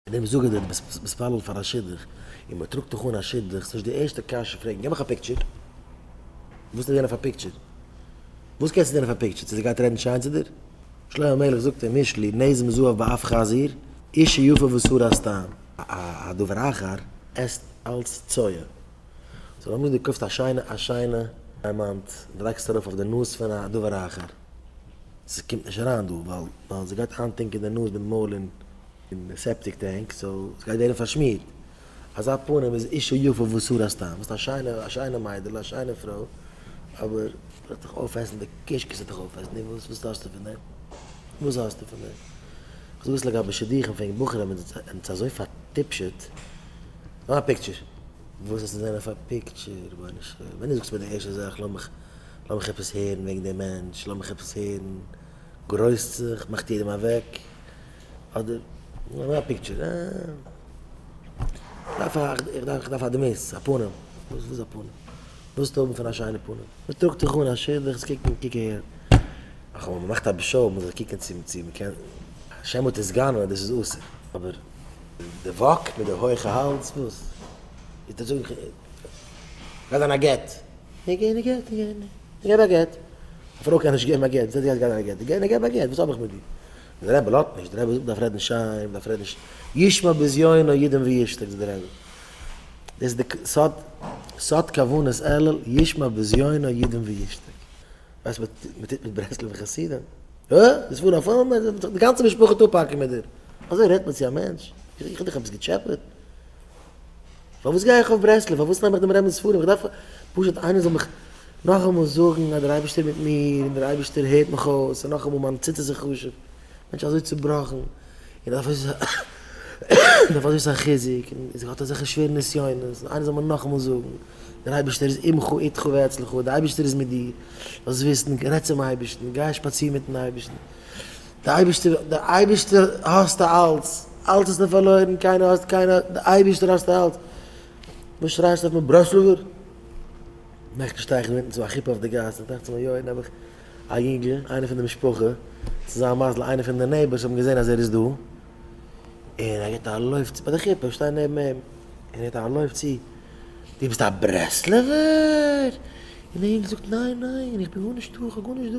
אין דעם זאג איך דיר, דו ביסט מתפלל פאר א שידוך, און מען טראגט דיך אן א שידוך, ס'נישט די ערשטע קשיא פרעגן, געב מיך א picture. וואס איז געווען אויף א picture? וואס קענסטו זען אויף א picture? צו זי גייט רעדן שיין צו דיר? שלמה המלך זאגט אין משלי, נזם זהב באף חזיר, אשה יפה וסרת טעם. א דבר אחר עסט אלץ צואה. so לאמיר זאגן דו קויפסט א שיינע א שיינע דיימאנט און דו לייגסט עס ארויף אויף די נאז פון א דבר אחר. ס'קומט נישט אריין דא ווייל ווייל זי גייט איינטונקען די נאז מיט מויל אין אין די septic tank so ס'גייט ווערן פארשמירט. אזא פנים איז אשה יפה וסרת טעם. ביסט א שיינע א שיינע מיידעלע א שיינע פרוי אבער וועט דיך אויפעסן די קישקעס וועט דיך אויפעסן נו וואס וואס האסטו פון דעם? וואס האסטו פון דעם? כ'זאג עס לגבי שידוכים פון בחורים אונז אזוי פארטיפשעט. נאר א picture. וואס האסטו געזען אויף א picture? רבונו של עולם. ווען דו זאגסט מיר די ערשטע זאך לאמיך לאמיך עפעס הערן וועגן דעם מענטש, לאמיך עפעס הערן. גרויסט זיך, מאכט יעדעם אוועק. אדער נאר א picture. איך דארף א איך דארף א דמות, א פנים. וואס איז א פנים? וואס ווילסטו האבן פון א שיינע פנים? מען טראגט דיך אן א שידוך, קוק קוק אהער. אך אבער מען מאכט א show, מען זאל קוקן צו צו מען קען, שמא תתגנה, דאס איז אסור. אבער די walk מיט די הויכע האלז, וואס? איז דער זאג איך, גייט זיין א גט. נו גיי געט, געב א גט. א פרוי קען נישט געבן א גט, זי גייט א גט, גיי געב א גט, וואס האב איך מיט דיר? דער רבי לאזט נישט, דער רבי זאגט מען דארף רעדן שיין, מען דארף רעדן ש, ישמע בזיונו ידום וישתוק זאגט דער רבי. דאס איז די סוד, סוד כוונת אלול, ישמע בזיונו ידום וישתוק. ווייסט וואס מען טוט מיט ברסלב'ע חסידים? הא? דאס פארן אויף אומאן, די גאנצע משפחה וועט אפהאקן מיט דיר. אזוי רעדט מען צו א מענטש? איך האב דיך עפעס געטשעפעט? פארוואס גיי איך אויף ברסלב? פארוואס נעם איך דעם רבינ'ס ספרים? איך דארף פשוט איינער זאל מיך נאכאמאל זאגן אז דער אייבערשטער איז מיט מיר און דער אייבערשטער הערט מיך אויס, און נאכאמאל מיין ציצית איז חשוב. מענטש איז אזוי צובראכן און דארף אזוי סאך חיזוק און ער האט אזעלכע שווערע נסיונות, און איינער זאל מיר נאכאמאל זאגן, דער אייבערשטער איז עמך איתך ואצלך, דער אייבערשטער איז מיט דיר, זאלסט וויסן, רעד צום אייבערשטן, גיי שפאציר מיט'ן אייבערשטן. די אייבערשטער, די אייבערשטער האסטו אלץ, אלץ האסטו פארלוירן, קיינער האסט קיינער, די אייבערשטער האסטו אלץ, וואס שרייסטו אויף מיר ברסלב'ער? נעכטן שטיי איך אינמיטן צו א חופה אויף די גאס, איך טראכט צו מיר, יוי נעבעך, א יונגל, איינער פון די משפחה, צו זיין מזל איינער פון די neighbors האבן געזען אז ער איז דא, און ער גיבט א לויף צו, ביי די חופה, איך שטיי נעבן אים, און ער גיבט א לויף צו, דו ביסט א ברסלב'ער? און דער יונגל זאגט, ניין ניין, איך בין גארנישט דא, איך האב גארנישט דא,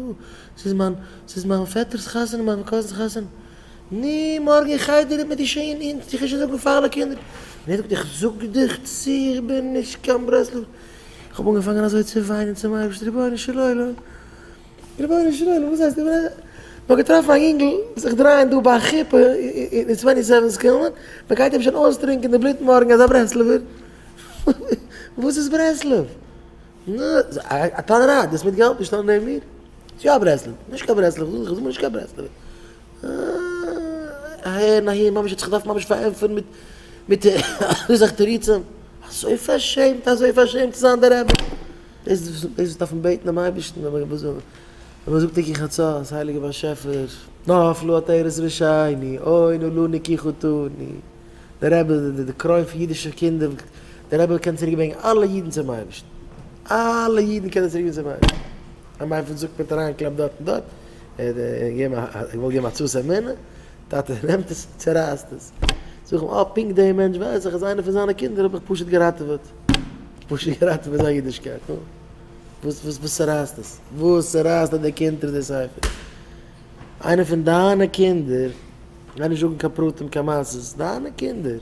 ס'איז מיין, ס'איז מיין פעטער'ס חתונה, מיין cousin's חתונה. נו, מארגן אין חדר וועט מען דיר שוין און זיך שוין זאגן פאר אלע קינדער. און ער זאגט, איך זאג דיך צו, איך בין נישט קיין ברסלב'ער. איך האב אנגעפאנגען אזוי צו וויינען צום אייבערשטן, רבונו של עולם, רבונו של עולם, וואס הייסט, איך בין נאר געטראפן א יונגל זיך דרייען דא ביי א חופה אין twenty seven Skillman, מען גייט אים שוין אויסטרינקען די בלוט מארגן אזא ברסלב'ער. וואס איז ברסלב? נו, א טענה'ריי, דו האסט מיטגעהאלטן נישט נאר נעבן מיר? ס'איז יא ברסלב, נישט קיין ברסלב, איך זאג מיר נישט קיין ברסלב. אהער און אהין, ממש האט זיך געדארפט ממש פארענטפערן מיט מיט אזוי סאך תירוצים. אזוי פארשעמט, אזוי פארשעמט צו זיין דער רבי. דאס דאס דארף מען בעטן דעם אייבערשטן ווען מען זאגט תיקון חצות, הייליגער באשעפער, נפלה עטרת ראשינו, אוי נא לנו כי חטאנו. דער רבי איז די קרוין פון אידישע קינדער, דער רבי קען צוריק ברענגען אלע אידן צום אייבערשטן, אלע אידן קען ער צוריק ברענגען צום אייבערשטן, א מייפל זאגט מיט אריינקלאפ דארט און דארט, ער האט געוואלט געבן א עצת אמונה, טאטע נעמט עס צורייסט עס, זאג איך אים, אה פונקט דעם מענטש ווייס איך אז איינער פון זיינע קינדער האב איך פשוט געראטעוועט, פשוט געראטעוועט זיין אידישקייט, נו, וואס וואס וואס צורייסט עס, וואס צורייסט דער קינד דער ספר, איינער פון דיינע קינדער. כ'גיי נישט זאגן קיין פרטים קיין מעשות, דיינע קינדער.